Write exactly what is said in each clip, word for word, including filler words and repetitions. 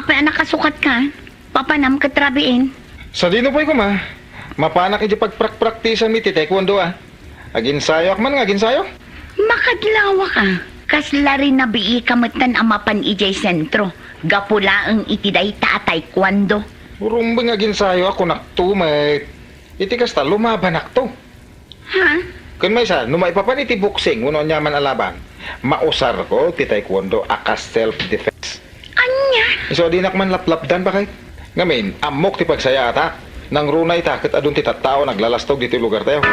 Pay a nakasukatka, papanam ket rabiin. Sadino pay koma, mapanak iti pagprakpraktisanmi ti taekwondo a. Aginsayoak man nga aginsayo. Makadlawak a, kasla rinabiika metten a mapan idiay sentro, gapu laeng iti dayta a taekwondo. Rumbeng nga aginsayoak, kunakto met. Iti kasta, lumabanakto. Ha? Ken maysa, no maipapan iti boxing wenno aniaman a laban, mausarko ti taekwondo a kas self-defense. Ania? Isu a dinak man laplapdan, baket. Ngamin, ammok ti pagsayaatak. Nangruna ita ket adun ti tattao a naglalastog ditoy lugartayo.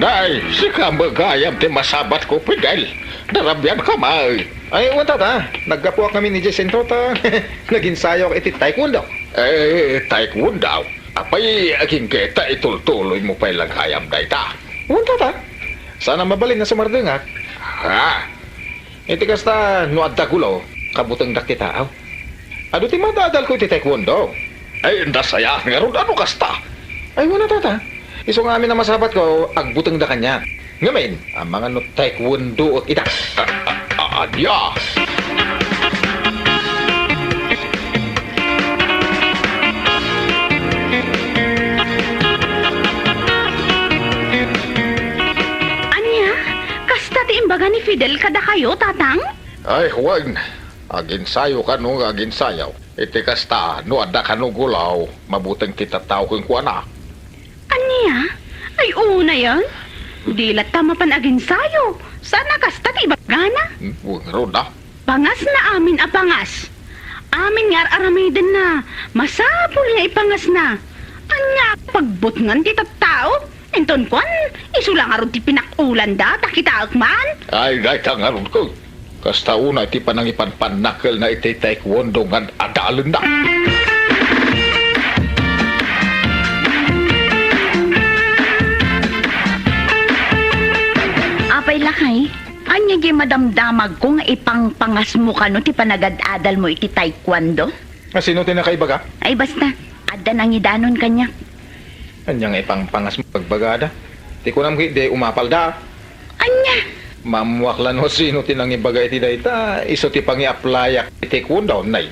Nay, sika met gayam ti masabatko, Fidel. Narabianka met. Ay, wen, tata. Naggapuak ngamin idiay sentro ta naginsayoak iti taekwondo. Eh, taekwondo? Apay, agingga ta itultuloymo pay la gayam dayta? Wen, tata. Saan a mabalin a sumardengak. Ha? Iti kasta, no adda gulo, kabutengdak ti tao. Adu ti mad-adalko iti taekwondo. Ay, nasayaat ngarud a no kasta. Ay, wen a, tata. Isu nga amin a masabatko, agbutengda kaniak. Ngamin, amangan no taekwondoek ita. A-, a-, a-, ania? Ania? Kasta ti imbaga ni Fidel kadakayo, Tatang? Ay, wen. Aginsayo kano nga aginsayo. Iti kasta, no adda kano gulaw, mabuteng ti tattao kenkuana. Ania? Ay, unayen? Di latta mapan aginsayo. Saan a kasta ti ibagana? Hmm, wen ngarud a. Pangasna amin a pangas. Amin nga ar-aramidenna, masapul nga ipangasna. Ania a pagbutngan ti tattao? Inton kuan, isu la ngarud ti pinak-ulanda, ta kitaek man. Ay, dayta ngarud ko. Kasta unay ti panangipanpannakelna iti taekwondo nga ad-adalenda. Apay, lakay, ania diay madamdamagko nga ipangpangasmo kano ti panagad-adalmo iti taekwondo? A, sino ti nakaibaga? Ay, basta, adda nangidanon kaniak. Ania nga ipangpangasmo, bagbagada? Ti kunam ket, di umapalda. Ania? Maammoak la no sino ti nangibaga iti dayta, isu ti pangi-applyak iti taekwondo, nay.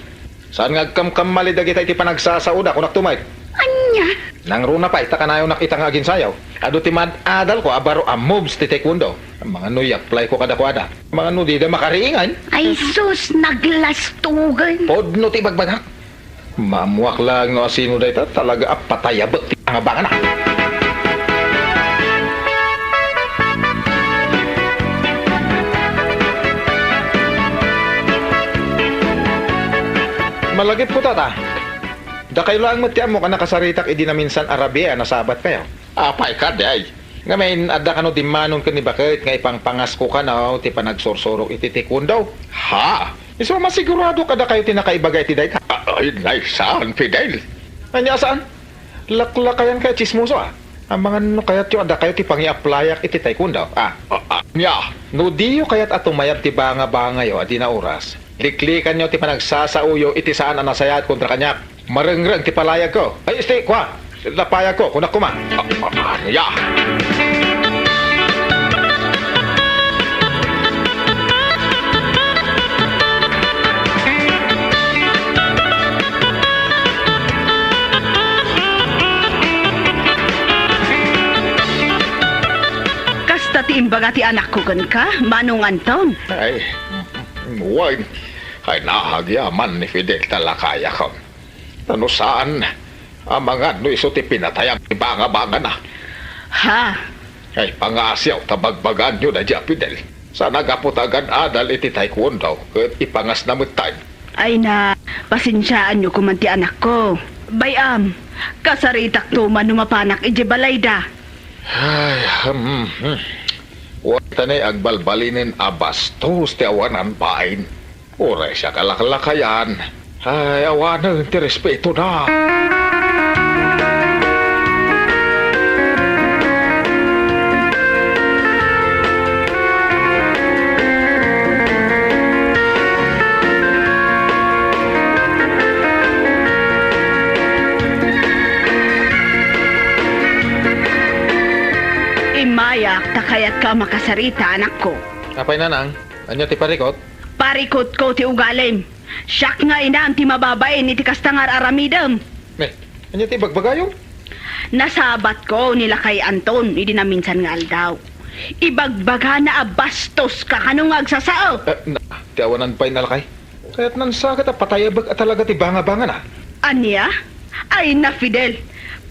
Saan nga agkamkamali dagita iti panagsasaoda, kunakto met. Ania? Nangruna pay, ta kanayonak ita nga aginsayo. Adu ti mad-adalko a baro a moves ti taekwondo. Amangan no i-applyko kadakuada. Amangan no dida makariingan. Ay sus, naglastugan. Pudno ti ibagbagak. Maammoak laeng no asino dayta, talaga a patayabek ti bangabangana. Malagipko, tata. Dakayo laeng met ti ammok a nakasaritak idi naminsan a rabii a nasabatkayo. Apay kadi? Ngamin, adda kano dimmanon ken ni baket nga ipangpangasko kano ti panagsursurok iti taekwondo? Ha? Isu a masiguradok a dakayo ti nakaibaga iti dayta. A-, ay, nay, saan, Fidel? Ania a saan? Laklakayan kayat tsismoso, a? Amangan no kayatyo a dakayo ti pangi-applyak iti taekwondo, a? A-, ania? No diyo kayat a tumayab ti bangabangayo a di naoras, liklikanyo ti panagsasaoyo iti saan a nasayaat kontra kaniak. Marengreng ti palayagko. Ay, isti, kua. Lapayagko, kunak koma. A-, a-, ania? Kasta ti imbaga ti anakko kenka, Manong Anton. Ay, mm, mm, wen. Ay, naagyaman ni Fidel ta lakayakon. Ta no saan, amangan no isu ti pinatayab ti bangabangana. Ha? Ay, pangasiaw ta bagbagaanyo daydiay a Fidel. Saan a gapu ta agad-adal iti taekwondo ket ipangasna metten. Ay na, pasensiaanyo koman ti anakko. Bay-am, kasaritakto man no mapanak idiay balayda. Ay, hmm, hmm. Wen ta nay agbalbalinen a bastos ti awanan bain. Uray siak a laklakayan. Ay, awanen ti respetona. Ta kayatka a makasarita, anakko. Apay, nanang? Ania ti parikut? Parikutko ti ugalim. Siak nga inam ti mababain iti kasta nga ar-aramidem. Ne, ania ti ibagbagayo? Nasabatko ni Lakay Anton idi naminsan nga aldaw. Ibagbagana a bastoska kano nga agsasao. Eh, na, ti awanan pay, lakay. Kayatna a sakit a patayabek a talaga ti bangabangana. Ania? Ay na, Fidel.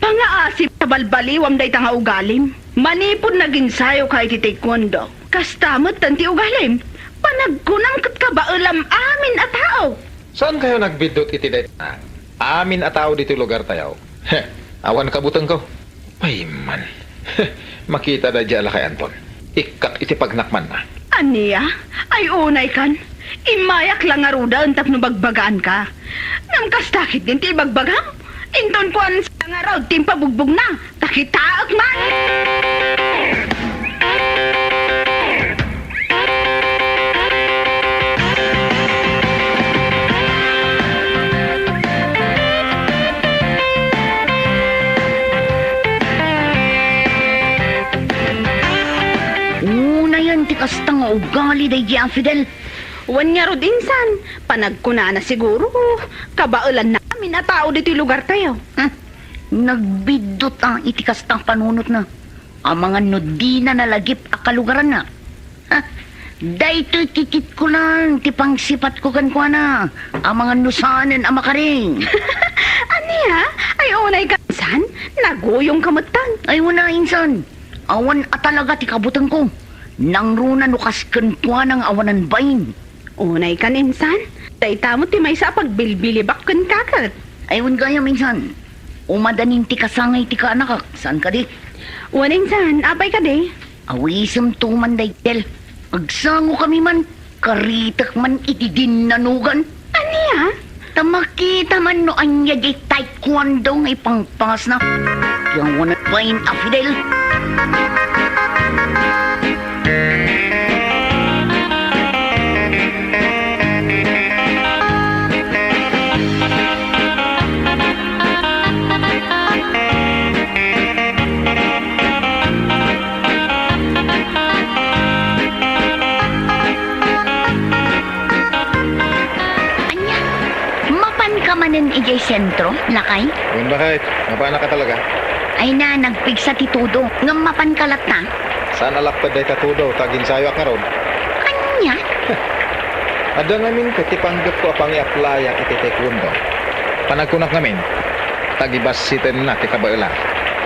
Pangaasip ta balbaliwam dayta nga ugalim. Manipud naginsayoka iti taekwondo, kasta metten ti ugalim. Panagkunam ket kabaelam amin a tao. Saankayo nagbiddut iti dayta? Amin a tao ditoy lugartayo. Heh, awan kabutengko. Pay man. Makita daydiay a lakay Anton. Ikkak iti pagnakmanna. Ania? Ay unaykan. Immayak la ngaruden tapno bagbagaanka. Ngem kasta ketdin ti ibagbagam? Inton kuan sa ngarud ti impabugbogna, ta kitaek man! Unayen ti kasta nga ugali daydiay a Fidel. Wen ngarud insan, panagkunana siguro, kabaelanna amin a tao ditoy lugartayo. Hmm, nagbiddut a iti kasta a panunotna. Amangan no dina nalagip a kalugaranna. Ha? Daytoy kikitko laeng ti pangsipatko kenkuana. Amangan no saanen a makaring. Ania? Ay unayka insan? Naguyongka metten. Ay wen a insan. Awan a talaga ti kabutengko. Nangruna no kas kenkuana nga awanan bain. Unaykan insan, dayta met ti maysa a pagbilbilibak kenka ket. Ay wen gayam insan, umadanin ti kasangay ti kaanakak, saan kadi? Wen insan, apay kadi? Awisemto man dayta. Agsangokami man, karitek man iti dinnanugan. Ania? Ta makita man no ania diay taekwondo nga ipangpasna. Ti awanan bain a Fidel. Ania? Mapanka manen idiay sentro, lakay? Wen, baket. Mapanka talaga? Ay na, nagpigsa ti tudo. Ngem mapanka latta? Saan a lapped dayta tudo, ta aginsayoak ngarud. Ania? Adda ngamin ket ti panggepko a pangiaplayak iti taekwondo. Panagkunak ngamin, tagibassitenna ti kabaelan.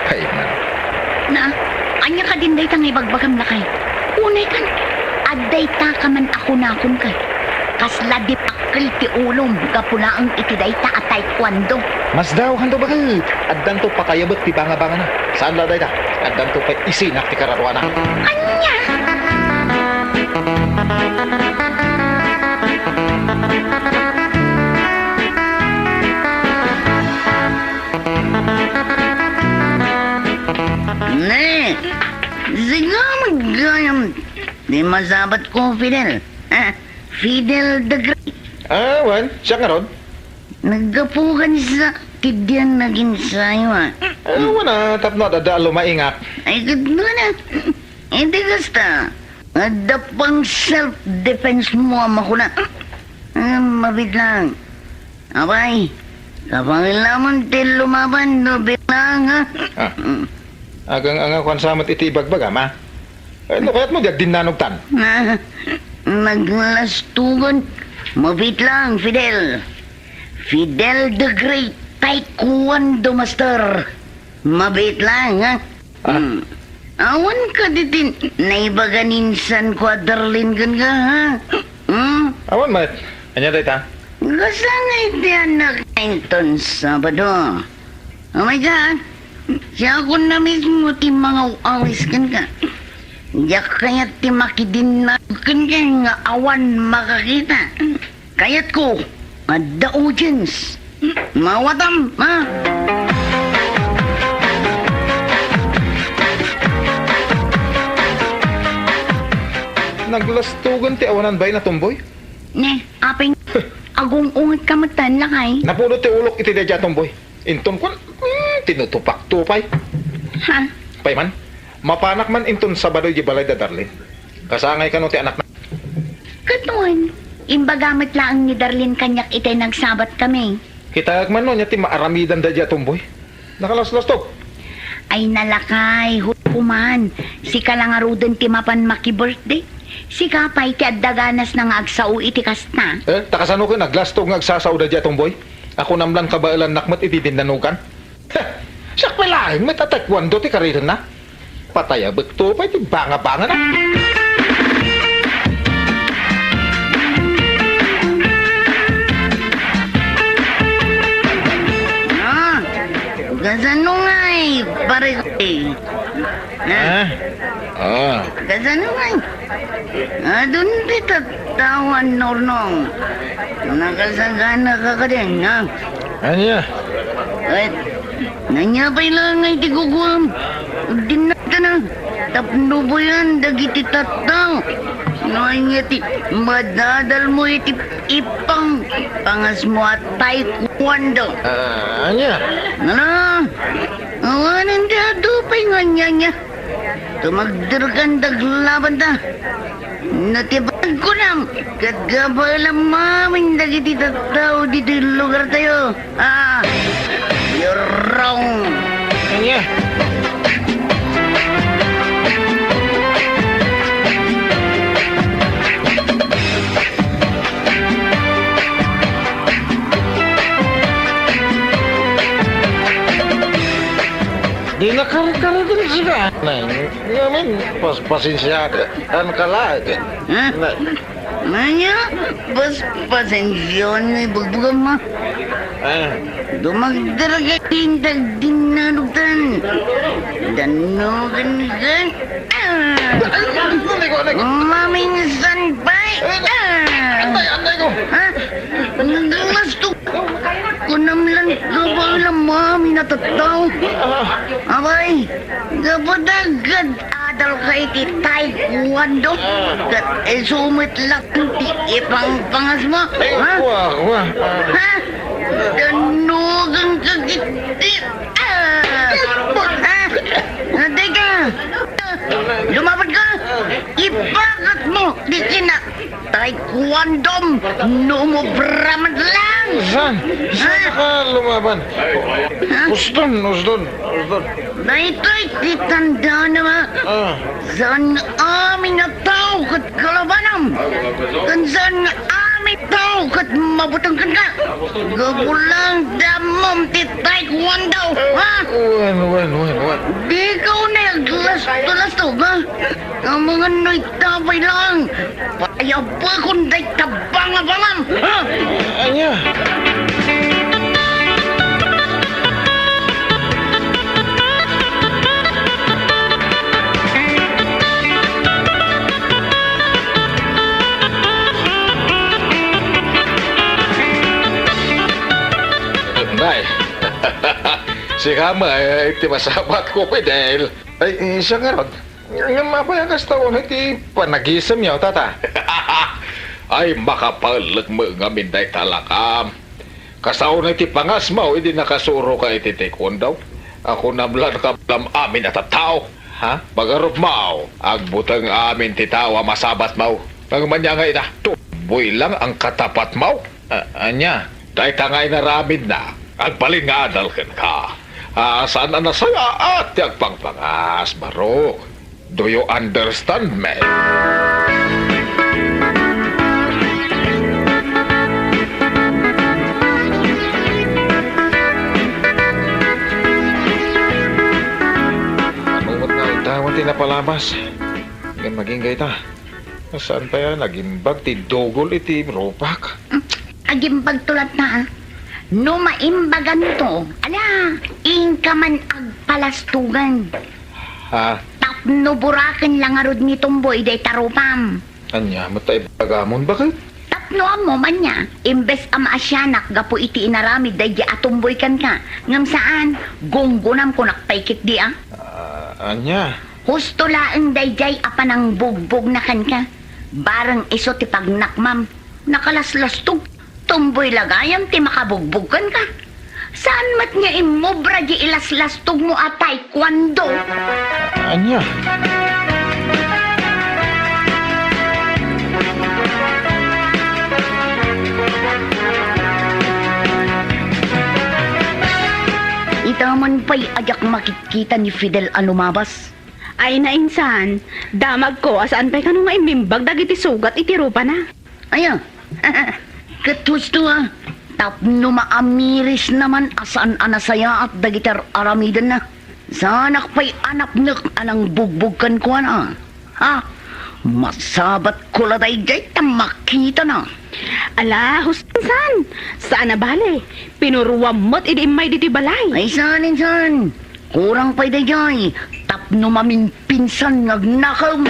Kayatna. Na, ania kadin dayta nga ibagbagam, lakay? Unaykan, adda dayta ka man a kunakonka. Kasla dipakkel ti ulom gapu laeng iti dayta a taekwondo. Masdaokanto, baket. Addanto patayabek ti bangabangana. Saan la dayta? Addanto pay isinak ti kararuana. Ania? Ne, sika met gayam ti masabatko, Fidel. Ha? Fidel the Great. Ah, wen, siak ngarud. Naggapu kaniak ti dian naginsayo, a. Ah, wen a, tapno adda a lumaingak. Ay, ket wen a. Iti kasta, adda pang self-defense mo a makuna. Ah, mabiit lang. Apay, kabaelamon ti lumaban no bilang, ha? Ah. Agang-angakoan sa met iti ibagbagam, a? Eh, no kayatmo, diak dinnanogtan. Ah, naglastugan. Mabiit lang, Fidel. Fidel the Great, Taekwondo Master. Mabiit lang, ha? Ah. Hmm. Awan kadi ti naibaga ni insan ko a Darlene kenka, ha? Hmm? Awan met. Ania dayta? Kasangay ti anak inton Sabado. Oh my God! Siakon na mismo ti mangaw-awis kenka. Diak kayat ti makidinnag kenka nga awan makakita. Kayatko, adda audience. Mawatam, ha? Naglastugan ti awanan bain a tomboy. Ne, apay, agung-ungetka metten, lakay. Napudot ti ulok iti daydiay a tomboy. Inton kuan, hmm, tinutupak-tupay. Ha? Pay man, Mapanak man inton Sabado idiay balay da Darlene. Kasangay kano ti anakna? Ket wen, imbaga met laeng ni Darlene kaniak itay nagsabat kami. Kitaek man no ania ti maaramidanda idiay a tomboy. Nakalaslastog. Ay nalakay, hukom man. Sika la ngaruden ti mapan maki-birthday. Sika pay ti adda ganasna nga agsao iti kasta. Eh, ta kasano ket naglastog nga agsasaoda idiay a tomboy? Akunam lan kabaelannak met iti dinnanugan. Heh, siak pay laeng met a taekwondo ti karirenna. Patay a bekto pay ti bangabangana. Ah, kasano ngay, pare ko, eh? Ah? Ah. Ah. Kasano ngay? Adun ti tattao, Nurnong. Nakasagana ka kadin, ha? Ania? Ay, ania pay laeng ti kukuam? Agdinnata na. Tapno buyan dagiti tattao. No ania ti madadalmo iti ipang pangasmo a taekwondo? Ah, ania? Ano? Awanen ti adu pay nga ania-ania. Tumagderkan daglabanta. No ti pagkunam, ket gabaelam amin dagiti tattao ditoy lugartayo. Ah, you're wrong. Ania? Di nakarkarkan sika. Ngamin, pas-, pasensiakan ka laeng. Ha? Na- Ania? Pas-, pasensiakan nga ibugbugam, ha? Ah. Dumagdara ka intag dinnanugtan. Dannugan kan. Ah! Ay, ay, ay, ay, ay, ay. Maminsan pay. Ay, ay, ay, ay, ay, ay. Ah! Antay, antay ko. Ha? Naglasto. Kunam lan gabaelam amin a tattao. Ah. Abay, gapu dagad adal ka iti taekwondo. Ket isu met laeng ti ipangpangasmo. Ay, ha? Wa, wa. Ha? Dannugan ka iti, ah! Ha? Adda ka? Lumaban ka? Ipakatmo ti kina- Taekwondom, no umubra man lang! Saan? Saan ka lumaban? Ha? Uston, uston, uston. Daytoy ti tandana, a. Ah. Saan amin a tao ket kalabanam? Ken saan amin a tao ket mabuteng kenka? Gapu lang ta ammom ti taekwondo, ha? Wen, wen, wen, wen. Dika unay aglas-, lastog, ha? Amangan no ita pay lang, payabakon dayta bangabangam, ha? Ania? Nay, sika met ti masabatko, Fidel. Ay, siak ngarud. Ngem apay a kasta unay ti panagisemyo, tata? Ay, makapaellek met ngamin dayta lakam. Kasta unay ti pangasmo idi nakasuroka iti taekwondo. Akunam lan kabaelam amin a tattao. Ha? Magarupmo, agbuteng amin ti tao a masabatmo. Ngem ania ngay ita? Tomboy lang ang katapatmo? A-, ania? Dayta nga inaramidna, agbalin nga adal kenka. Ah, saan a nasayaat ti agpangpangas, Barok. Do you understand me? Umot nga itawan ti napalabas. Ngem naging gayta. Saan pay a nagimbag ti dugol iti rupak? Hmm, agimbagto latta, a. No maimbaganto, ala, inka man agpalastogan. Ha? Tapno buraken la ngarud ni Tomboy dayta rupam. Ania met ta ibagamon, baket? Tapno ammom ania, imbes a maasianak gapu iti inaramid daydi a Tomboy kenka, ngem saan, gunggonamkonak pay ketdi, a. Ah, ania? Husto laeng daydiay a panangbugbogna kenka. Bareng isu ti pagnakmam, nakalaslastog. Tomboy la gayam ti makabugbog kenka. Saan met nga immubra di ilaslastogmo a taekwondo? Ania? Ita man pay a diak makitkita ni Fidel a lumabas. Ay, nainsan, damagko a saan pay kano nga immimbag dagiti sugat iti rupana. Aya, ket husto a, tapno maamiris naman a saan a nasayaat dagiti ar-aramidenna. Saanak pay a napnek a nangbugbog kenkuana. Ha? Masabatko la daydiay ta makitana. Ala, husto insan, saan a bale, pinuruam met idi immay ditoy balay. Ay, saan insan. Kurang pay daydiay tapno maminpinsan nga agnakem.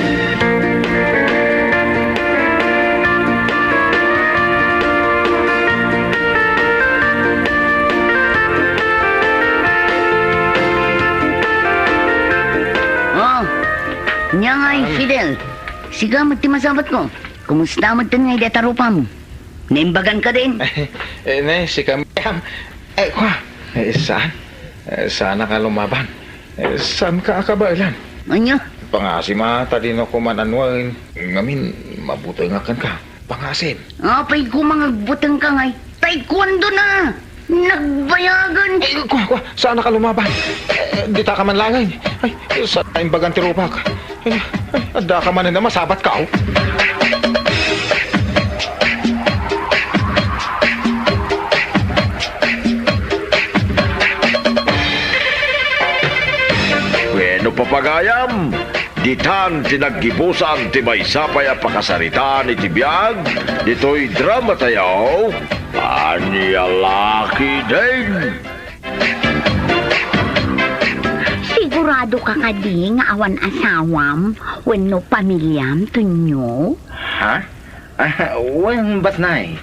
Oh, nia ngay, Fidel. Sika met ti masabatko. Kumusta met ngay dayta rupam? Naimbagan kadin? Eh, ne, sika met. Eh, kua. Eh, saan? Eh, saanak a lumaban. Eh, saanka a kabaelan? Ania? Pangasim a, ta dino koma nanuaen. Ngamin, mabutengak kenka. Pangasim. Apay koma nga agbutengka ngay? Taekwondo na! Nagbayagen! Ay, kua, kua, saanak a lumaban. Eh, ditaka man laeng. Ay, saan a imbagan ti rupak? Ay, ay, addaka manen a masabatka, oh. Bueno, papagayam, ditan ti naggibusan ti maysa pay a pakasaritaan iti biag ditoy drama tayo, Ania La Ketdin. Siguradoka kadi nga awan asawam wenno pamiliam, Tonyo? Ha? Ah, wen, Basnay.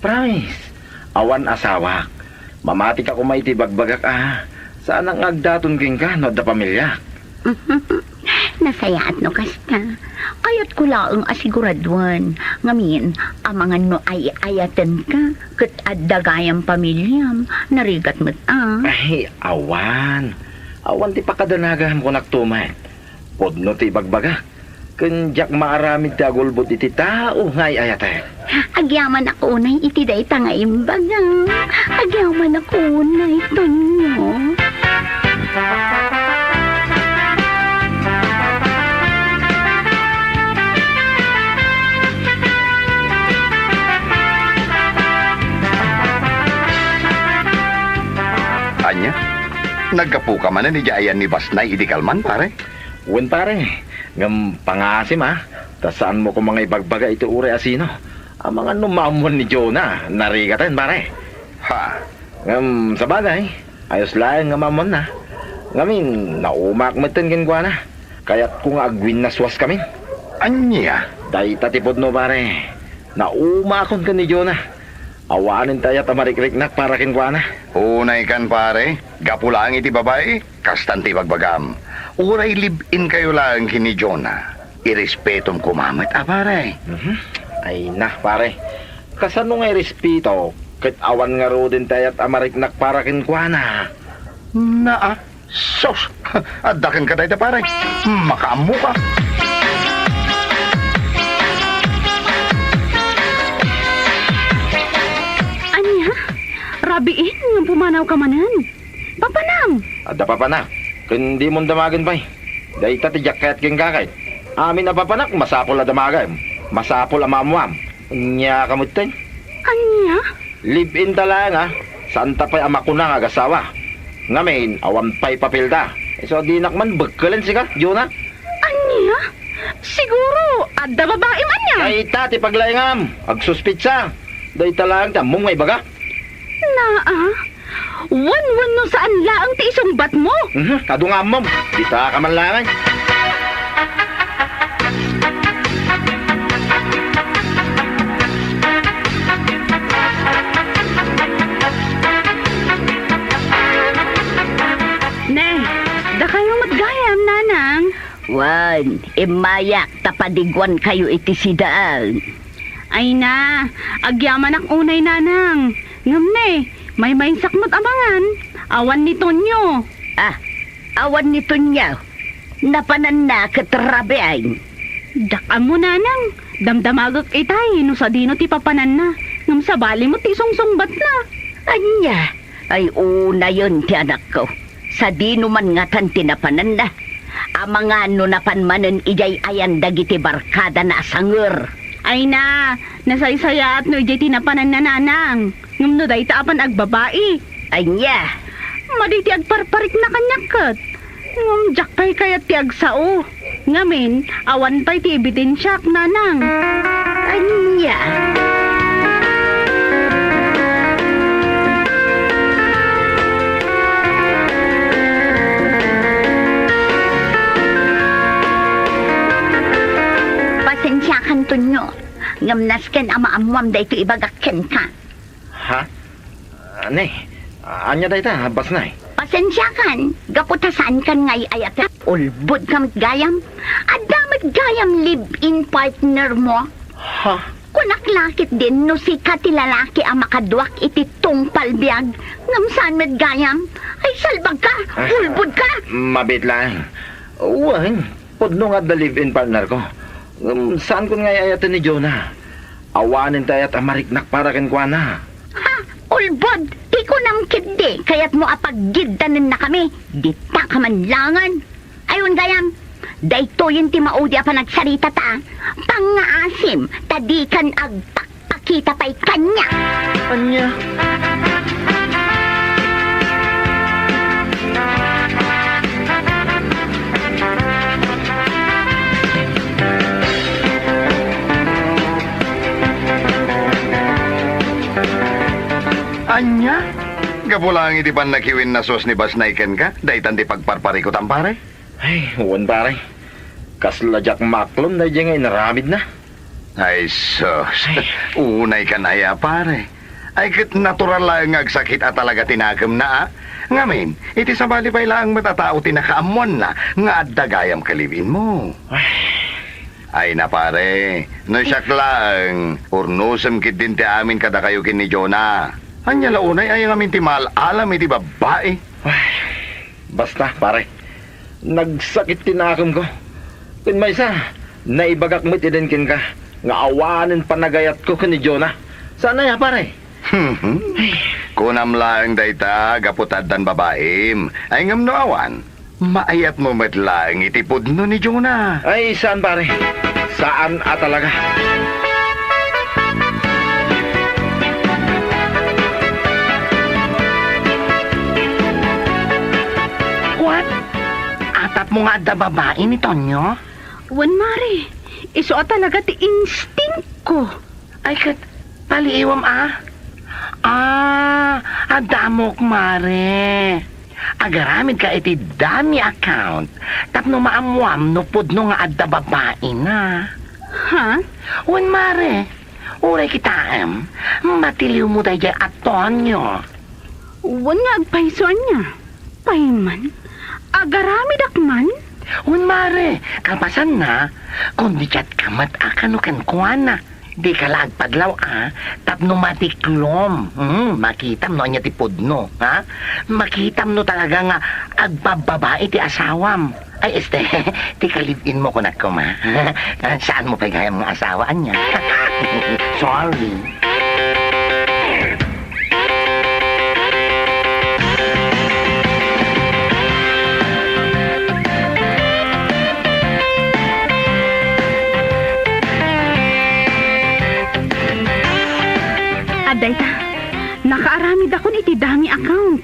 Promise. Awan asawak. Mamatika koma iti ibagbagak a saanak nga agdaton kenka no adda pamiliak. Nasayaat no kasta. Kayatko laeng a siguraduen. Ngamin, amangan no ay-ayatenka ket adda gayam pamiliam, narigat met a. Ay, awan. Awan ti pakadanagam, kunakto met. Pudno ti ibagbagak. Ken diak maaramid ti agulbod iti tao nga ay-ayatek. Agyamanak unay iti dayta nga imbaga. Agyamanak unay, Tonyo. Ania? Naggapuka manen idiay ayan ni Basnay idi kalman, pare? Wen, pare. Ngem pangasim, a, ta saanmo koma nga ibagbaga iti uray a sino. Amangan no maammuan ni Jonah, narigaten, pare. Ha? Ngem sabagay, ayos laeng nga maammuanna. Ngamin, naumaak metten kenkuana. Kayatko nga agwinnaswaskamin. Ania? Dayta ti pudno, pare. Naumaakon ken ni Jonah. Awanen ti ayat a marikriknak para kenkuana. Unaykan, pare. Gapu laeng iti babai, kastan ti ibagbagam. Uray live-in kayo laeng ken ni Jonah, irespetom koma met a, pare. Mhm. Ay na, pare. Kasano nga irespeto ket awan ngaruden ti ayat a mariknak para kenkuana? Naa, sus! Adda kenka dayta, pare. Makaammoka. Ania? Rabiin nga pumanawka manen? Papanam! Adda papanak, ken dimon damagen pay. Dayta ti diak kayat kenka ket. Amin a papanak, masapul a damagem. Masapul a maammuam. Ania ka metten? Ania? Live-in ta laeng, a. Saanta pay a makuna nga agasawa. Ngamin, awan pay papelda. Isu a dinak man bekkelen sika, Jonah. Ania? Siguro, adda babaim ania? Dayta ti paglaingam. Agsuspetsa. Dayta laeng ti ammom nga ibaga. Naa, wenno saan laeng ti isungbatmo? Mhm, adu nga ammom. Ditaka man laeng. Ne, dakayo met gayam, nanang. Wen, immayak ta padiguankayo iti sidaan. Ay na, agyamanak unay, nanang. Ngem ne, maymaysak met a mangan. Awan ni Tonyo. Ah, awan ni Tonyo. Napananna ket rabiin. Diak ammo, nanang. Damdamagek itay no sadino ti papananna. Ngem sabali met ti sungsungbatna. Ania? Ay, unayen ti anakko. Sadino man ngatan ti napananna? Amangan no napan manen idiay ayan dagiti barkadana a sanger. Ay na, nasaysayaat no idiay ti napananna, nanang. Ngem no dayta a pannagbabai. Ania? Madi ti agparparikna kaniak ket. Ngem diak pay kayat ti agsao. Ngamin, awan pay ti ebidensiak, nanang. Ania? Pasensiakan, Tonyo. Ngem nasken a maammoam daytoy ibagak kenka. Ha? Ani? Ania dayta, Basnay? Pasensiakan, gapu ta saankan nga ay-ayat. Ulbodka met gayam. Adda met gayam live-in partner mo. Ha? Kunak la ketdin no sika ti lalaki a makaduak iti tungpal biag, ngem saan met gayam. Ay, salbagka! Ah, ulbodka! Mabiit laeng. Wen, pudno nga adda live-in partner ko. Ngem saankon nga ay-ayaten ni Jonah. Awanen ti ayat a mariknak para kenkuana. Ha? Ulbod! Ti kunam ketdi, kayatmo a paggiddanennakami? Ditaka man laengen. Ay, wen gayam, daytoyen ti maudi a panagsaritata. Pangngaasim ta dikan agpakpakita pay kaniak. Ania? Ania? Gapu laeng iti pannakiwinnasos ni Basnay kenka, daytan ti pagparparikutam, pare? Ay, wen, pare. Kasla diak maaklon daydiay nga inaramidna. Ay, sus. Ay. Unay kan aya, pare. Ay, ket natural laeng nga agsakit a talaga ti nakemna, a. Ngamin, iti sabali pay laeng met a tao ti nakaammoanna nga adda gayam ka live-in mo. Ay. Ay na, pare, no siak laeng, urnosem ketdin ti amin kadakayo ken ni Jonah. Ania la unay aya ngamin ti maal-alam iti babbai? Ay. Basta, pare, nagsakit ti nakemko. Ken maysa, naibagak met idin kenka nga awanen panagayatko ken ni Jonah. Saan aya, pare? Kunam laeng dayta gapu ta addan babaim. Ay, ngem no awan, maayatmo met laeng iti pudno ni Jonah. Ay, saan, pare. Saan a talaga. What? Atapmo nga adda babai ni Tonyo? Wen, mare. Isu a talaga ti instinct ko. Ay, ket, paliiwam, a? Ah, adda ammok, mare. Agaramidka iti dummy account tapno maammuam no pudno nga adda babaina. Ha? Wen, mare, uray kitaem, matiliwmo daydiay a Tonyo. Wen nga agpayso ania? Pay man, agaramidak man? Wen, mare, kalpasanna, kundi chat ka met a kano kenkuana. Dika la agpadlaw a, tapno matiklom. Hmm, makitam no ania ti pudno, ha? Makitam no talaga nga agbabbabai ti asawam. Ay, este, ti ka-live-in mo kunak koma. Saan mo pay gayam nga asawa, ania? Sorry. Adda ita, nakaaramidakon iti dummy account.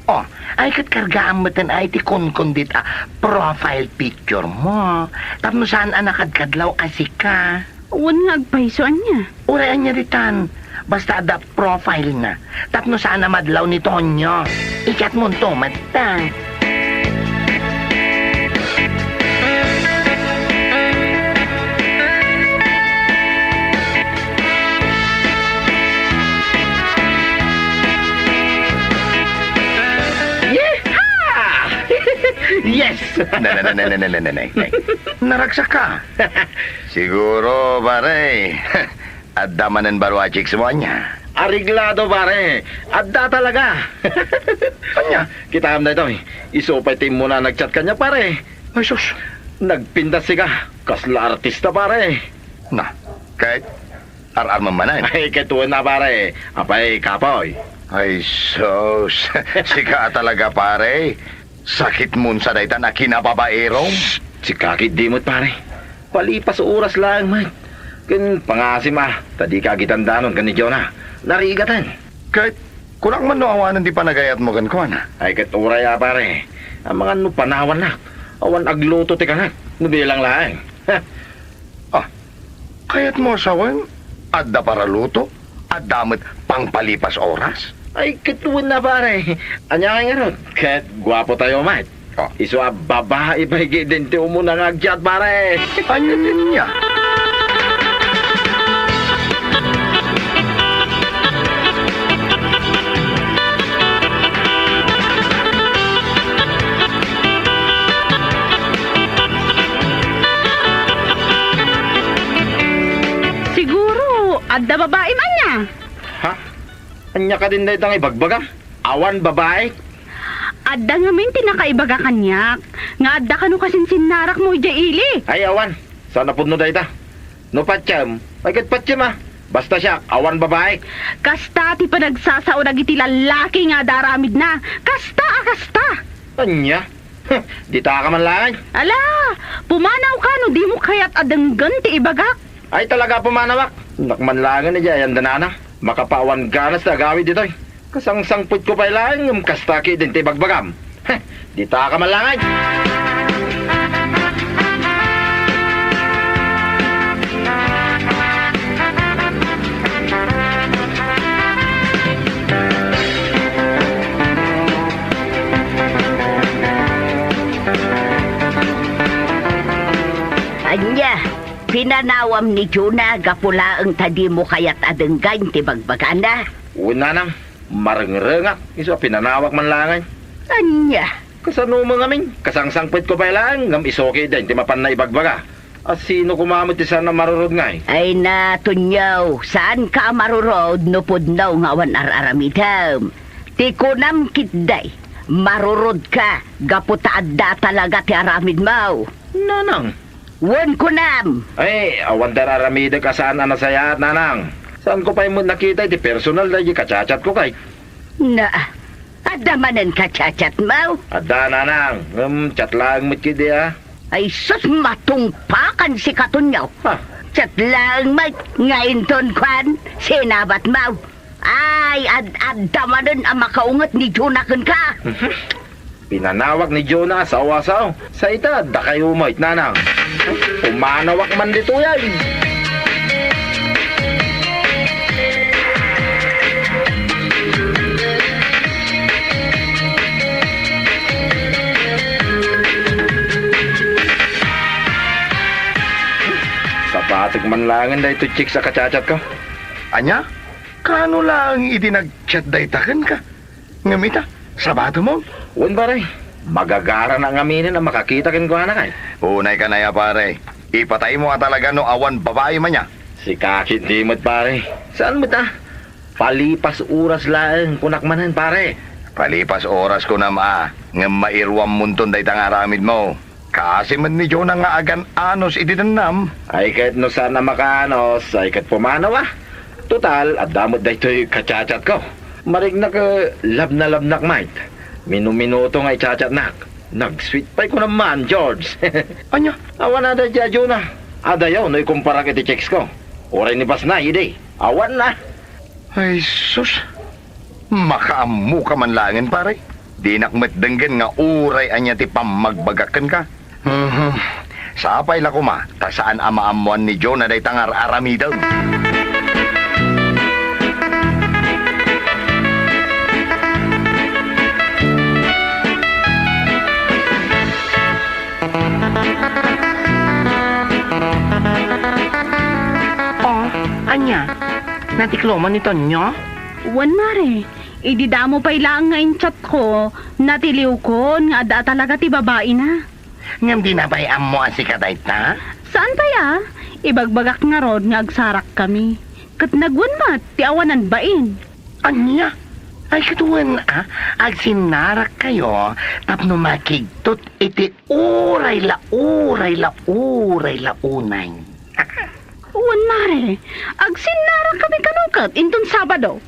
Oh, ay ket kargaam metten ay ti kunkundit a profile picture mo. Tapno saan a nakadkadlaw a sika. Wen nga agpayso ania? Uray ania ditan. Basta adda profile na. Tapno saan a madlaw ni Tonyo. I-chat monto metten. Yeehaw! Yes! Nay, nay, nay, nay, nay, nay, nay, nay. Naragsak ka. Siguro, pare. Adda manen baro a chicks mo, ania? Areglado, pare. Adda talaga. Ania? Kitaem daytoy. Isu pay ti immuna nag-chat kaniak, pare. Ay, sus. Nagpintas sika. Kasla artista, pare. Na, ket ar-armem manen. Ay, ket wen a, pare. Apay, kapoy. Ay, sus. Sika talaga, pare. Sakit mo sa dayta a kinababaerom. Sika ketdi met, pare. Palipas oras laeng met. Ken pangasim a, ta dika agitandanon ken ni Jonah. Narigaten. Ket kunak man no awanen ti panagayatmo kenkuana. Ay, ket uray a, pare. Amangan no panawannak. Awan agluto ti kanak. No bilang laeng. Ha? Ah, kayatmo a sawen? Adda paraluto? Adda met pangpalipas oras? Ay, ket wen a, pare. Ania ngay ngarud? Ket guapotayo met. Ah. Isu a babai pay ketdin ti umuna nga ag-chat, pare. Ania? Siguro, adda babaim ania? Ha? Ania kadin dayta nga ibagbagam? Awan babai? Adda ngamin ti nakaibaga kaniak, nga adda kano kasinsinnarakmo idiay ili. Ay, awan. Saan a pudno dayta. No patiem, ay ket patiem a. Basta siak, awan babai. Kasta ti panagsasao dagiti lallaki nga adda aramidna. Kasta a kasta. Ania? Huh, ditaka man laeng. Ala, pumanawka no dimo kayat a denggen ti ibagak. Ay, talaga pumanawak. Nak man laengen idiay ayan da nana. Makapawan ganas ti agawid ditoy. Kasangsangpetko pay laeng ngem kasta ketdin ti ibagbagam. Heh, ditaka man laeng. Ania, pinanawam ni Jonah gapu laeng ta dimo kayat a denggen ti bagbagana? Wen, nanang, marengrengak, isu a pinanawak man laeng. Ania? Kasano met ngamin? Kasangsangpetko pay laeng ngem isu ketdin ti mapanna ibagbaga. A sino koma met ti saan a marurod ngay? Ay na, Tonyo, saanka a marurod no pudno nga awan ar-aramidem. Ti kunam ketdi, marurodka gapu ta adda talaga ti aramidmo. Nanang. Wen, kunam. Ay, awan ti ar-aramidek a saan a nasayaat, nanang. Saanko pay met nakita iti personal daydi ka-chat-chatko kay. Na, adda manen ka-chat-chatmo? Adda, nanang. Ngem chat laeng met ketdi a. Ay sus, matungpakan sika, Tonyo. Ha? Chat laeng met nga inton kuan, sinabatmo. Ay, ad-, adda manen a makaunget ni Jonah kenka. Mhm. Pinanawak ni Jonah a sao a sao. Sa ita, dakayo met, nanang. Pumanawak man ditoy ay. Sapatek man laengen daytoy chicks a ka-chat-chatko. Ania? Kaano laeng iti nag-chat dayta kenka? Ngem ita, sabatemon? Wen, pare. Magagaranak ngaminen a makakita kenkuana kay. Unay kanaya, pare. Ipataymo a talaga no awan babaim ania. Sika ketdi met, pare. Saan met a? Palipas oras laeng, kunak manen, pare. Palipas oras kunam a, ngem mairuammonton dayta nga aramidmo. Kaasi met ni Jonah nga agan-anos iti dennam. Ay ket no saan a makaanos, ay ket pumanaw a. Total, adda met daytoy ka-chat-chatko. Mariknak, eh, love na love nak met. Minuminuto nga i-chat-chatnak. Nag-sweet pay kunam man, George. Ania? Awan a daydi a Jonah. Adayo no ikumparak iti chicks ko. Uray ni Basnay, idi. Awan na. Ay, sus. Makaammoka man laengen, pare. Dinak met denggen nga uray ania ti pammagbagak kenka. Mhm. Sapay la koma, ta saan a maammoan ni Jonah dayta nga ar-aramidem. Oh, ania? Natikloman ni Tonyo? Wen, mare. Idi damo pay laeng nga in-chatko, natiliwkon nga adda talaga ti babaina. Ngem dina pay ammo a sika dayta? Saan pay a? Ibagbagak ngarud nga agsarak kami. Ket nagwen met ti awanan bain. Ania? Ay, ket wen a, agsinnarakkayo tapno makigtot iti uray la, uray la, uray la unay. Wen, mare, agsinnarakkami kano ket inton Sabado.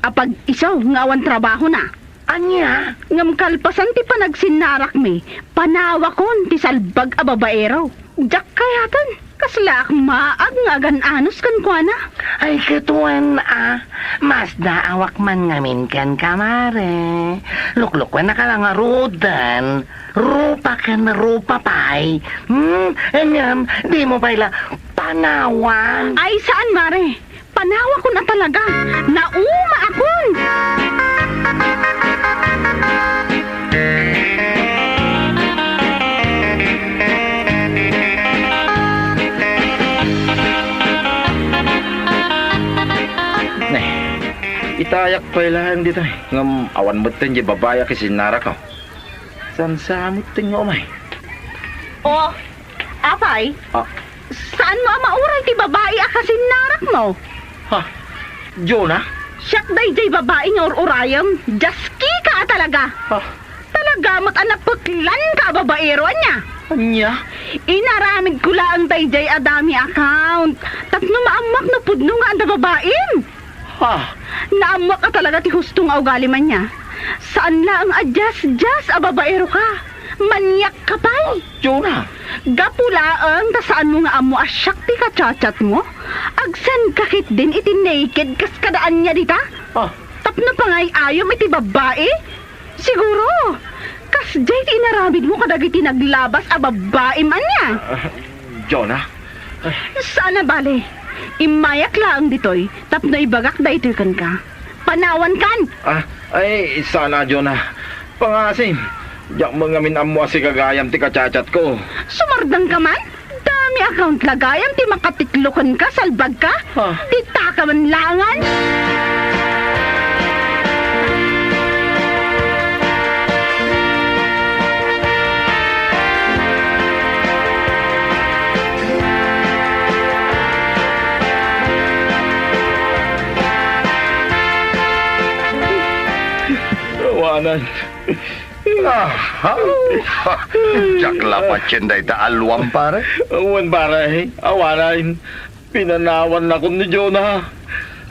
Apag-isu nga awan trabahona. Ania? Ngem kalpasan ti panagsinnarakmi, panawakon ti salbag a babaero. Diak kayaten, kaslaak maag nga agan-anos kenkuana. Ay, ket wen a, masdaawak man ngamin kenka, mare. Luklukuennaka la ngaruden. Rupa ken rupa pay. Hmm? Ngem, dimo pay la panawan. Ay, saan, mare. Panawakon a talaga. Naumaakon. Ne, itayak pay laeng ditoy. Ngem awan metten diay babai a kasinnarakko. Saan sa metten nga umay? Oh, apay? Ah. Saanmo a mauray ti babai a kasinnarakmo? Ha? Jonah? Siak daydiay babai nga ur-urayem. Diaskika a talaga. Ha? Talaga met a napeklanka a babaero, ania? Ania? Inaramidko laeng daydiay a dummy account tapno maammoak no pudno nga adda babaim. Ha? Naammoak a talaga ti husto nga ugalim ania. Saan laeng a diasdias a babaero ka. Maniak ka pay. Jonah! Gapu laeng ta saanmo nga ammo a siak ti ka-chat-chatmo, agsen ka ketdin iti naked kas kada ania dita? Ah. Tapno pangay-ayom iti babbai? Siguro, kasdiay ti inaramidmo kadagiti naglabas a babbaim ania? Ah, Jonah? Saan a bale. Immayak laeng ditoy tapno ibagak daytoy kenka. Panawankan! Ah, ay, saan a, Jonah. Pangasim, diak met ngamin ammo a sika gayam ti ka-chat-chatko. Sumardengka man? Dummy account la gayam ti makatiklo kenka, salbagka? Ah. Ditaka man laengen! Awanan. Aha. Diak la patien dayta alluam, pare. Wen, pare. Awanan. Pinanawannakon ni Jonah.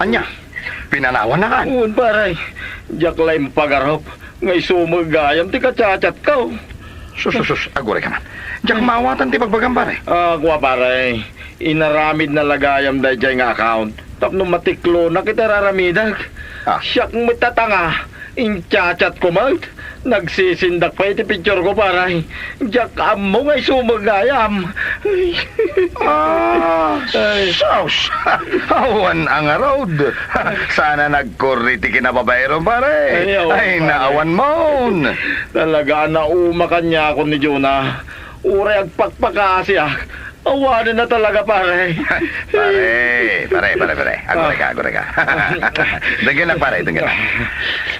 Ania? Pinanawannakan? Wen, pare. Diak la impagarup nga isu met gayam ti ka-chat-chatko. Sus, sus, sus, agurayka man. Diak maawatan ti bagbagam, pare. Ah, kua, pare. Inaramidna la gayam daydiay nga account tapno matiklonak iti ar-aramidek. Ah. Siak met a tanga. In-chat-chatko met. Nagsisindak pay iti pictureko, pare. Diak ammo nga isu met gayam. Ah, ay. Sus! Awan a ngarud. Saan a nagkurri ti kinababaerom, pare. Ay, awan, pare. Ay, naawan mon. Talaga a nauma kaniakon ni Jonah. Uray agpakpakasiak. Awanen a talaga, pare. Pare, pare, pare, pare. Agurayka, agurayka. Denggenak, pare, denggenak.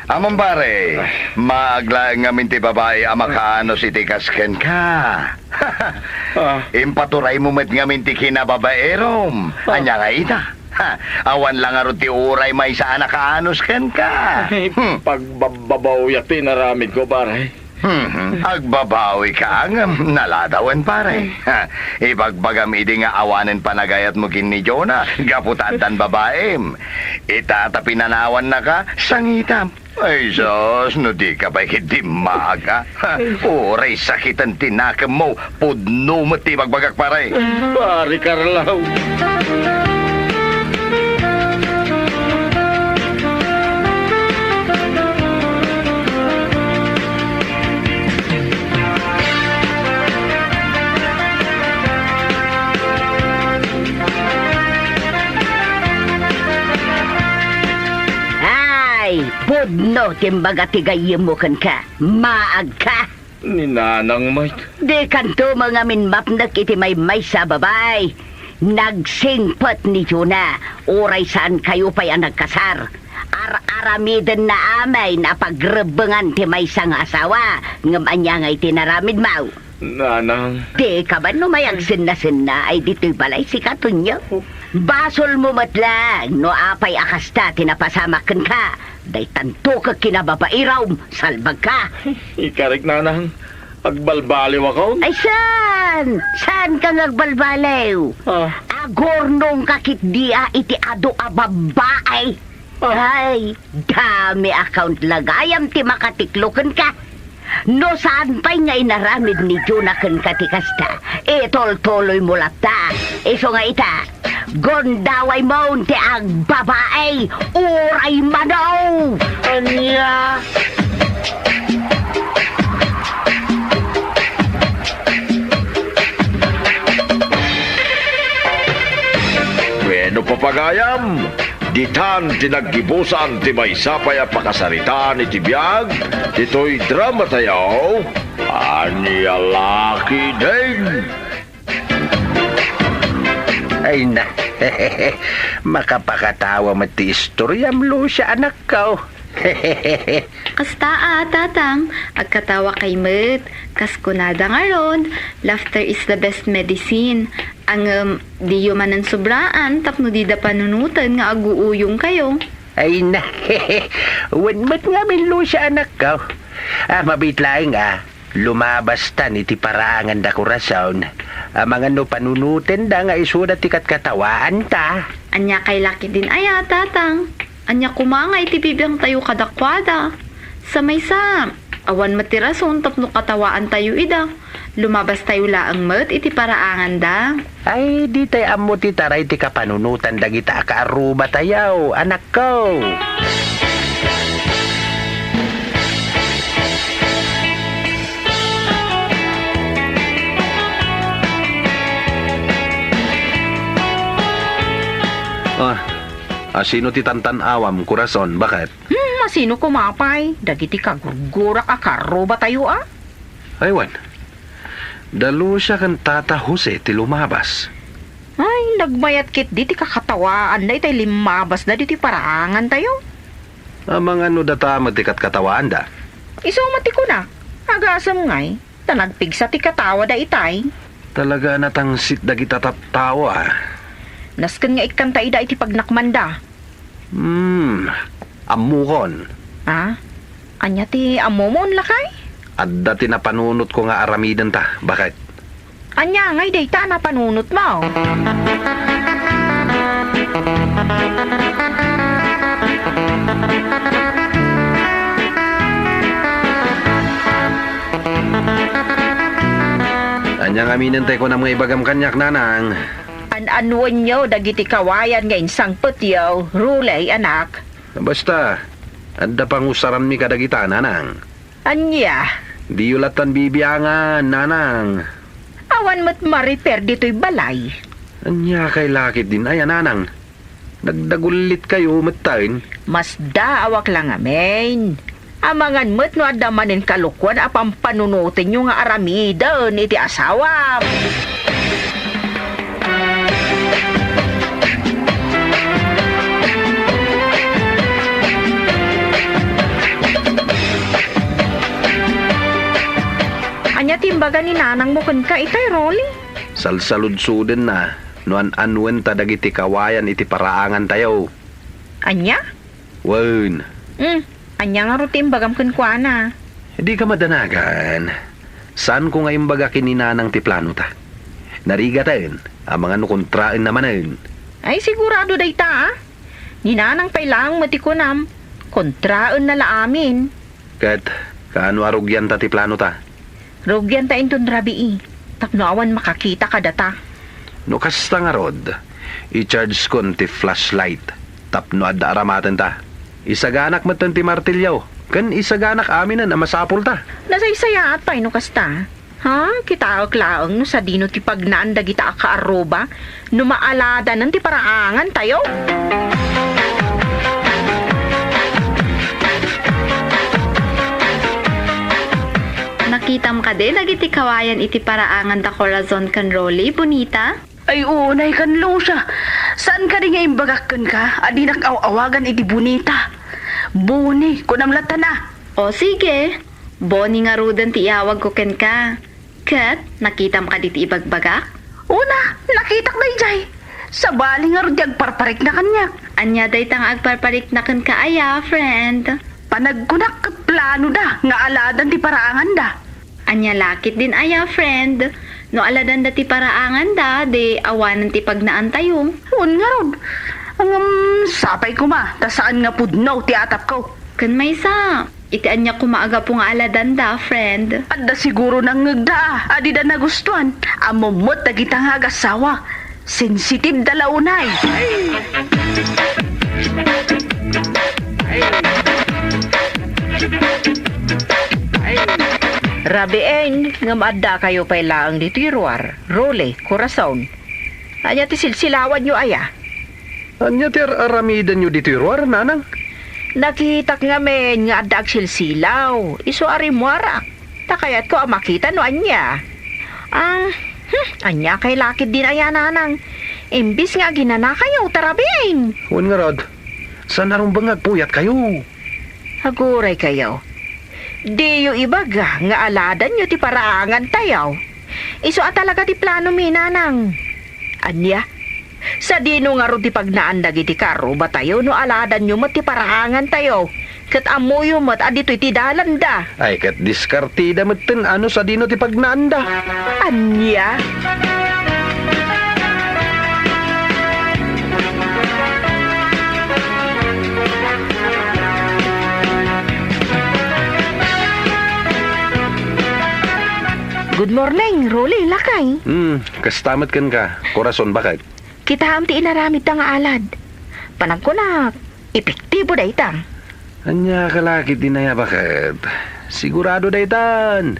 Ammom, pare, maag laeng ngamin ti babai a makaanus iti kas kenka. Ah. Impaturaymo met ngamin ti kinababaerom. Ah. Ania nga ita? Ha, awan la ngarud ti uray maysa a nakaanus kenka. Hmm. Pagbabbabawiak ti inaramidko, pare. Hmm, agbabawika ngem naladawen, pare. Ha, ibagbagam idi nga awanen panagayatmo ken ni Jonah gapu ta addan babaim. Ita ta pinanawannaka, sangitam. Ay, sus, no dika pay ket dimmaag, a. Ha, uray sakiten ti nakemmo, pudno met ti ibagbagak, pare. Pare Carlo. Ay, pudno ti imbaga ti gayyemmo kenka. Maagka. Ni nanang met. Dikanto met ngamin mapnek iti maymaysa a babai. Nagsingpet ni Jonah, uray saankayo pay a nagkasar. Ar-aramidenna amin a pagrebbengan ti maysa nga asawa, ngem ania nga iti inaramidmo? Nanang. Dika man no mayagsennasenna ay ditoy balay, sika, Tonyo? Basolmo met laeng no apay a kasta ti napasamak kenka. Daytanto ket kinababairom, salbagka. Ikarik, nanang, agbalbaliwakon. Ay, saan? Saanka nga agbalbaliw? Ah. Agurnongka ketdi a iti adu a babbai. Ah. Ay, dami a kauntlagayam ti makatiklo kenka. No saan pay nga inaramid ni Juna kenka ti kasta, itultuloymo latta. Isu nga ita, gundawaymo ti agbabai, uray mano! Ania? Bueno, papagayam, ditan ti naggibusan ti maysa pay a pakasaritaan iti biag ditoy dramatayo. Ania la ketdin? Ay na, makapakatawa met ti istoriam, Lucia, anakko. Kasta a, Tatang, agkatawakay met. Kas kunada ngarud, "Laughter is the best medicine." Ngem, diyo manen sobraan tapno dida panunoten nga aguuyongkayo. Ay na, wen met ngamin, Lucia, anakko. Ah, mabiit laeng a, lumabastan iti paraanganda, Corazon. Amangan no panunotenda nga isuda ti katkatawaanta. Ania kay la ketdin aya, Tatang? Ania koma nga iti bibiangtayo kadakuada? Sa maysa, awan met ti rason tapno katawaantayo ida. Lumabastayo laeng met iti paraanganda. Ay, ditay ammo ti taray ti kapanunotan dagita a kaarrubatayo, anakko. Ah, asino ti tantan-awam, Corazon? Baket? Hmm, asino koma pay? Dagiti kagurgurak a kaarrubatayo a? Ay, wen. Da Lucia ken Tata Jose ti lumabas. Ay, nagmayat ketdi ti kakatawaanda itay limmabasda ditoy paraangantayo. Amangan no data met ti katkatawaanda. Isu met ti kunak, agasem ngay, ta nagpigsa ti katawada itay. Talaga a natangsit dagita tattao a. Nasken nga ikkanta ida iti pagnakmanda. Hmm, ammokon. Ah? Ania ti ammomon, lakay? Adda ti napanunotko nga aramidenta, baket. Ania ngay dayta a napanunotmo? Ania ngamin tay kunam nga ibagam kaniak, nanang? An-annuenyo dagiti kawayan nga insangpetyo, Ruley, anak. Basta, adda pangusaranmi kadagita, nanang. Ania? Diyo lattan bibiangan, nanang. Awan met ma-repair ditoy balay. Ania kay la ketdin aya, nanang? Nagdagullitkayo metten. Masdaawak la ngamin. Amangan met no adda manen kalokuan a pampanunotenyo nga aramiden iti asawam. Ania ti imbaga ni nanangmo kenka itay, Rolly? Salsaludsodenna no an-annuenta dagiti kawayan iti paraangantayo. Ania? Wen. Hmm, ania ngarud ti imbagam kenkuana? Dika madanagan. Saanko nga imbaga ken ni Nanang ti planota. Narigaten, amangan no kontraenna manen. Ay, sigurado dayta, a. Ni Nanang pay laeng met ti kunam, kontraenna la amin. Ket kaano a rugianta ti planota? Rugianta inton rabii, tapno awan makakita kadata. No kasta ngarud, i-chargekon ti flashlight tapno adda aramatenta. Isaganak metten ti martilyo, ken isaganak aminen a masapulta. Nasaysayaat pay no kasta. Ha? Kitaek laeng no sadino ti pagnaan dagita a kaarruba no maaladanen ti paraangantayo? Nakitam kadi dagiti kawayan iti paraanganda Corazon ken Rolly, Bonita? Ay, unay kan Lucia. Saan kadi nga imbagak kenka a dinak aw-awagan iti Bonita? Boni, kunam latta na. O, sige. Boni ngaruden ti iawagko kenka. Ket, nakitam kadi ti ibagbagak? Una, nakitak daydiay. Sabali ngarud ti agparparikna kaniak. Ania dayta nga agparparikna kenka aya, friend? Panagkunak ket planoda nga aladan ti paraanganda. Ania la ketdin aya, friend? No aladanda ti paraanganda, di awanen ti pagnaantayo. Wen ngarud. Ngem sapay koma, ta saan nga pudno ti atapko. Ken maysa, iti ania koma a gapu nga aladanda, friend? Adda siguro nangngegda a, a dida nagustuan. Ammom met dagita nga agassawa. Sensitibda la unay. Rabiin, ngem addakayo pay laeng ditoy ruar, Rolly, Corazon. Ania ti silsilawanyo aya? Ania ti ar-aramidenyo ditoy ruar, nanang? Nakitak ngamin nga adda agsilsilaw, isu a rimmuarak. Ta kayatko a makita no ania. Ah, hmm, ania kay laketdin aya, nanang? Imbis nga aginanakayo, ta rabiin. Wen ngarud, saan a rumbeng nga agpuyatkayo? Aguraykayo. Diyo ibaga nga aladanyo ti paraangantayo. Isu a talaga ti planomi, nanang. Ania? Sadino ngarud ti pagnaan dagiti karrubatayo no aladanyo met ti paraangantayo, ket ammoyo met a ditoy ti dalanda? Ay, ket diskartida metten a no sadino ti pagnaanda. Ania? Good morning, Rolly, lakay. Hmm, kasta met kenka, Corazon, baket? Kitaem ti inaramidta nga alad. Panagkunak, epektibo dayta. Ania ka la ketdin aya, baket? Sigurado daytan.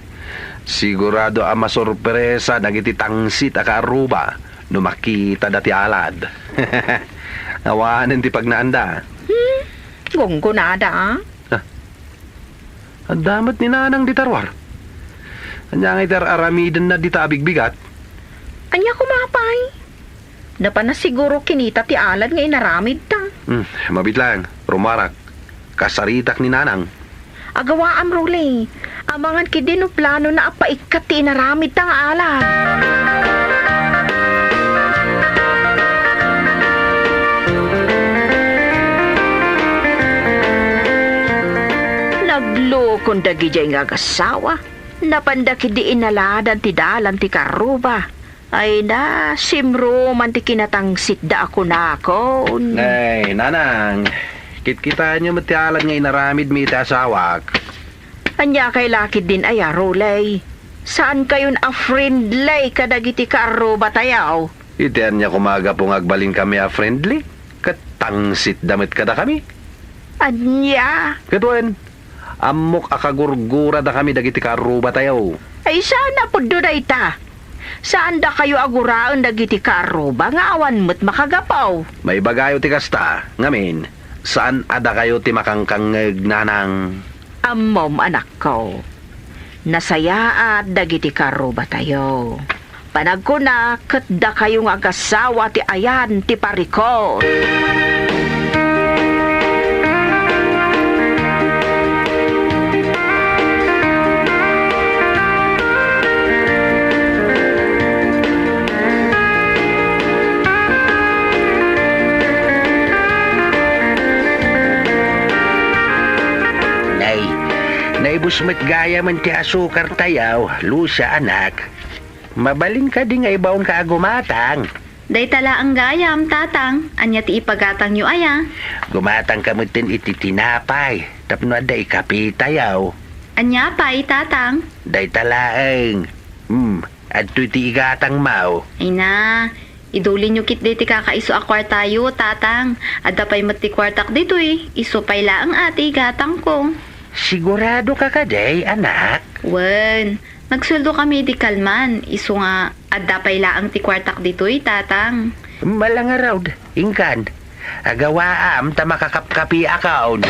Sigurado a masorpresa dagiti tangsit a kaarruba no makitada ti alad. Awanen ti pagnaanda. Hmm, gunggonada, a? Ah. Adda met ni nanang dita ruar. Ania ngay ti ar-aramidenna dita a bigbigat? Ania koma pay? Napan a siguro kinita ti alad nga inaramidta. Hmm, mabiit laeng, rummuarak. Kasaritak ni nanang. Agawaam, Rolly. Amangan ketdi no planona a paikkat ti inaramidta nga alad. Naglukon dagidiay nga agassawa. Napanda ketdi inaladan ti dalan ti karruba. Ay na, simruman ti kinatangsitda a kunakon. Nay, nanang, kitkitaenyo met ti alad nga inaramidmi iti asawak. Ania kay la ketdin aya, Rolly? Saankayon a friendly kadagiti karrubatayo? Iti ania koma a gapu nga agbalinkami a friendly? Ket tangsitda met kadakami. Ania? Ket wen, ammok a kagurguradakami dagiti karrubatayo. Ay, saan a pudno dayta. Saan dakayo a guraen dagiti karruba nga awan met makagapu. Maibagayo ti kasta, ngamin, saan a dakayo ti makangkangngeg, nanang. Ammom, anakko, nasayaat dagiti karrubatayo. Panagkuna, ket dakayo nga agassawa ti ayan ti parikut. Nay, naibus met gayamen ti asukartayo, Lucia, anak. Mabalin kadi nga ibaonka a gumatang? Dayta laeng gayam, Tatang. Ania ti ipagatangyo aya? Gumatangka metten iti tinapay tapno adda ikapitayo. Ania pay, Tatang? Dayta laeng. Hmm, adtoy ti igatangmo. Ay na, idulinyo ketdi ti kakaiso a kuartayo, Tatang. Adda pay met ti kuartak ditoy. Isu pay laeng a ti igatangko. Siguradoka kadi, anak? Wen, nagsueldokami idi kalman, isu nga adda pay laeng ti kuartak ditoy, Tatang. Ala ngarud, inkan. Agawaam ta makakapkapiakon.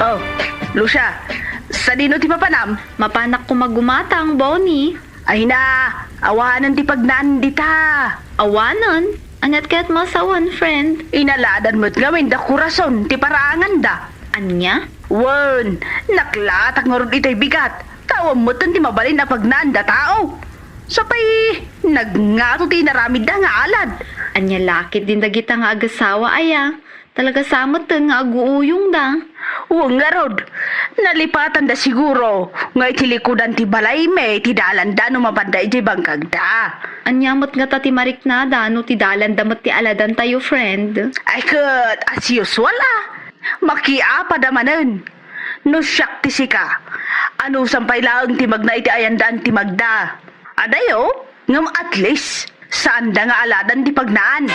Oh, Lucia, sadino ti mapanam? Mapanak koma gumatang, Bonnie. Ay na, awanen ti pagnaan dita. Awanen? Aniat kayat masawen, friend? Inaladan met ngamin da Corazon ti paraanganda. Ania? Wen, naklatak ngarud itay bigat. Tawag metten ti mabalin a pagnaan da tao. Sapay, nagngato ti inaramidda nga alad. Ania lakit din dagita nga agasawa aya? Talaga sa metten nga aguuyongda. Wen ngarud, nalipatanda siguro nga iti likudan ti balay mi ti dalanda no mapanda idiay bangkagda. Ania met ngata ti mariknada no ti dalanda met ti aladantayo, friend? Ay ket, as usual, ah. Makiapada manen. No siak ti sika, anusan pay laeng ti magna iti ayandaan ti magda? Adayo, ngem at least, saanda nga aladan ti pagnaan.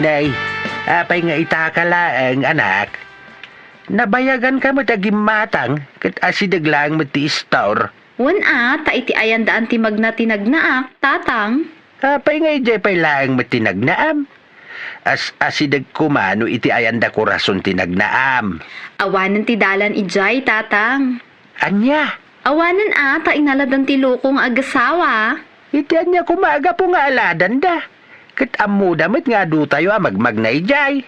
Nay, apay nga itaka laeng, anak? Nabayaganka met a gimmatang, ket asideg laeng met ti istor. Wen a, ta iti ayandaan ti magna ti nagnaak, tatang. Apay nga idiay pay laeng met ti nagnaam? As-asideg koma no iti ayanda korason ti nagnaam. Awanen ti dalan idiay, tatang. Ania? Awanen a, ta inaladan ti loko nga agasawa. Iti ania koma a gapu nga aladanda? Ket ammoda met nga adutayo a magmagna idiay.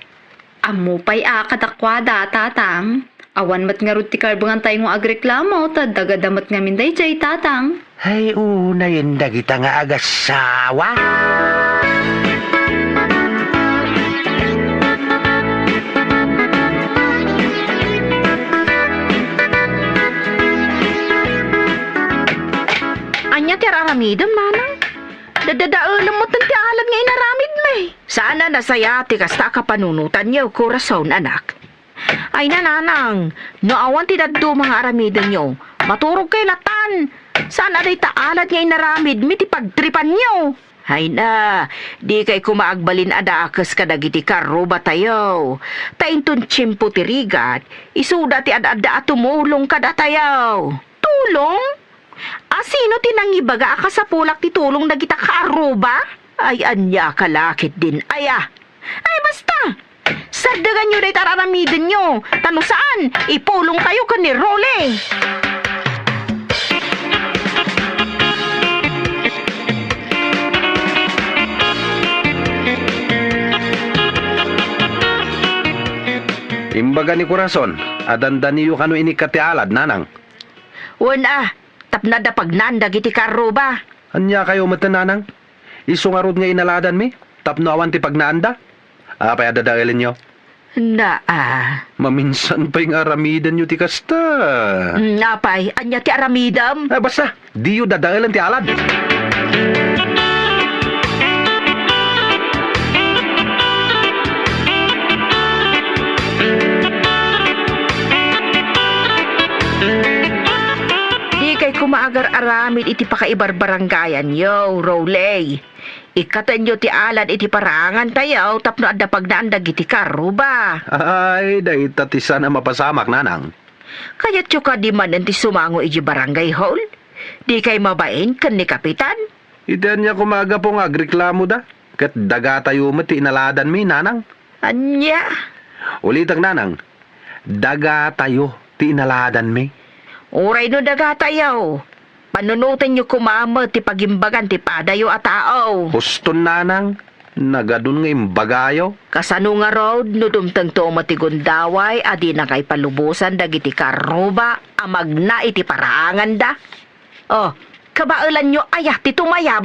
Ammo pay a kadakuada, tatang. Awan met ngarud ti karbengantayo nga agreklamo, ta dagada met ngamin daydiay, tatang. Ay, unayen dagita nga agasawa. Ania ti ar-aramidem, nanang? Dadadaelem met ti alad nga inaramidmi. Saan a nasaya ti kasta a kapanunotanyo, korason, anak. Ay, nanang, no awan ti dadduma nga aramidenyo, maturogkayo latan. Saan a dayta alad nga inaramidmi ti pagtripanyo? Ay na, dikay koma agbalin a dakes kadagiti karrubatayo. Ta inton tiempo ti rigat, isuda ti ad-adda a tumulong kadatayo. Tulong? A sino ti nangibaga a kasapulak ti tulong dagita karruba? Ay, ania ka lakit din aya? Ay, basta! Sardeganyo dayta ar-aramidenyo, ta no saan, ipulongkayo ken ni Rolly. Imbaga ni Corazon a dandaniyo kano inikkat ti alad, nanang. Wen a, tapno adda pagnaan dagiti karruba. Ania kayo met, nanang? Isu ngarud nga inaladanmi tapno awan ti pagnaanda? Apay a dadaelenyo? Naa. Maminsan pay nga aramidenyo ti kasta. Mm, apay, ania ti aramidem? Ah, basta, diyo dadaelen ti alad. Dikay koma agar-aramid iti pakaibarbarangayanyo, Rolly. Ikkatenyo ti alad iti paraangantayo tapno adda pagnaan dagiti karruba. Ay, dayta ti saan a mapasamak, nanang. Kayatyo kadi manen ti sumango iti barangay hall? Dikay mabain ken ni Kapitan? Iti ania koma a gapu nga agreklamoda? Ket dagatayo met ti inaladanmi, nanang. Ania? Ulitek, nanang. Dagatayo ti inaladanmi. Uray no dagatayo, panunotenyo koma met ti pagimbagan ti padayo a tao. Huston, nanang, nagadun nga imbagayo. Kasano ngarud no dumtengto met ti gundaway a dinaka ipalubosan dagiti karruba a magna iti paraanganda? Oh, kabaelanyo aya ti tumayab?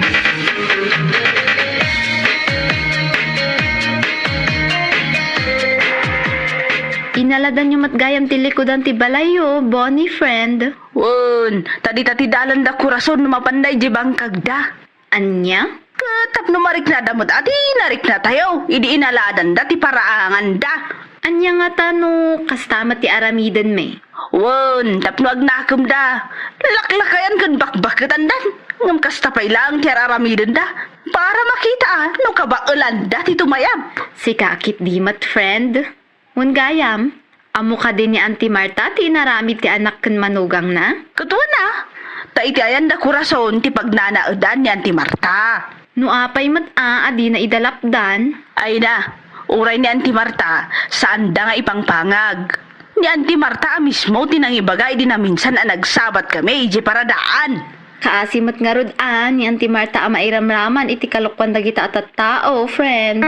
Inaladanyo met gayam ti likudan ti balayyo, Bonnie friend. Wen, ta dita ti dalanda, Corazon, no mapanda idiay bangkagda. Ania? Ket tapno mariknada met a ti nariknatayo idi inaladanda ti paraanganda. Ania ngata no kasta met ti aramidenmi? Wen, tapno agnakemda, laklakayan ken bakbaketandan. Ngem kasta pay laeng ti ar-aramidenda para makita a no kabaelanda ti tumayab. Sika a ketdi met, friend. Wen gayam, ammo kadi ni Auntie Marta ti inaramid ti anak ken manugangna? Ket wen a, ta iti ayanda, Corazon, ti pagnanaedan ni Auntie Marta. No apay met a, a dina idalapdan? Ay na, uray ni Auntie Marta, saanda nga ipangpangag. Ni Auntie Marta a mismo ti nangibaga idi naminsan a nagsabatkami idiay paradaan. Kaasi met ngarud, a, ni Auntie Martha a mairamraman iti kalokuan dagita a tattao, friend.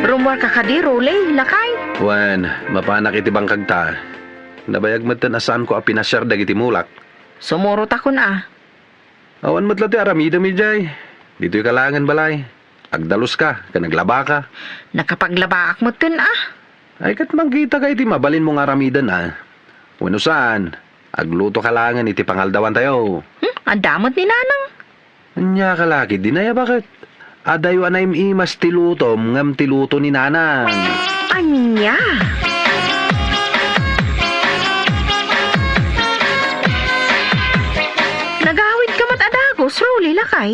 Rummuarka kadi, Rolly, lakay? Wen, mapanak iti bangkagta. Nabayag metten a saanko a pinasiar dagiti mulak. Sumurotakon a. Awan met la ti aramidem idiay. Ditoyka laengen balay. Agdaluska ken aglabaka. Nakapaglabaak metten a. Ay, ket mangkitak iti mabalinmo nga aramiden a. Wenno saan, aglutoka laengen iti pangaldawantayo. Hmm, adda met ni Nanang. Ania ka la ketdi, Nay, a baket? Adayo a naim-imas ti lutom ngem ti luto ni Nanang. Ania? Nagawidka met a dagus, Rolly, lakay?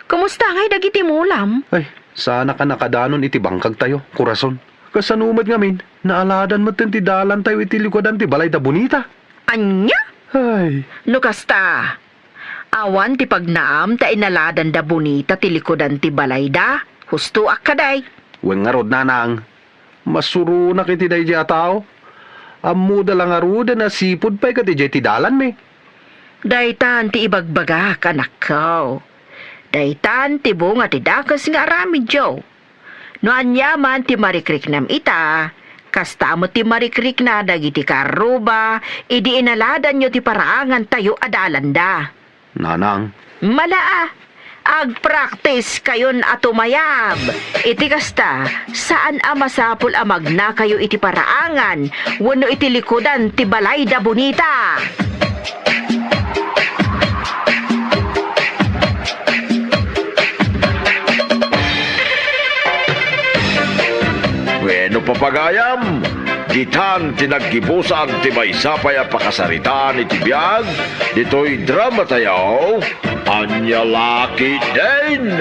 Kumusta ngay dagiti mulam? Ay, saanak a nakadanon iti bangkagtayo, kurason. Kasano met ngamin, naaladan metten ti dalantayo iti likudan ti balay da Bonita. Ania? Ay. No kasta, awan ti pagnaam ta inaladan da Bonita ti likudan ti balayda. Hustoak kadi. Wen ngarud, Nanang, masuronak iti daydiay a tao. Ammoda la ngaruden a sipud pay ket idiay ti dalanmi. Daytan ti ibagbagak, anakko. Daytan ti bunga ti dakes nga aramidyo. No aniaman ti marikriknam ita, kasta met ti marikrikna dagiti karruba idi inaladanyo ti paraangantayo a dalanda. Nanang. Mala a, agpraktiskayon a tumayab. Iti kasta, saan a masapul a magnakayo iti paraangan wenno iti likudan ti balay da Bonita. Wenno, papagayam, ditan ti naggibusan ti maysa pay a pakasaritaan iti biag ditoy dramatayo, Ania La Ketdin.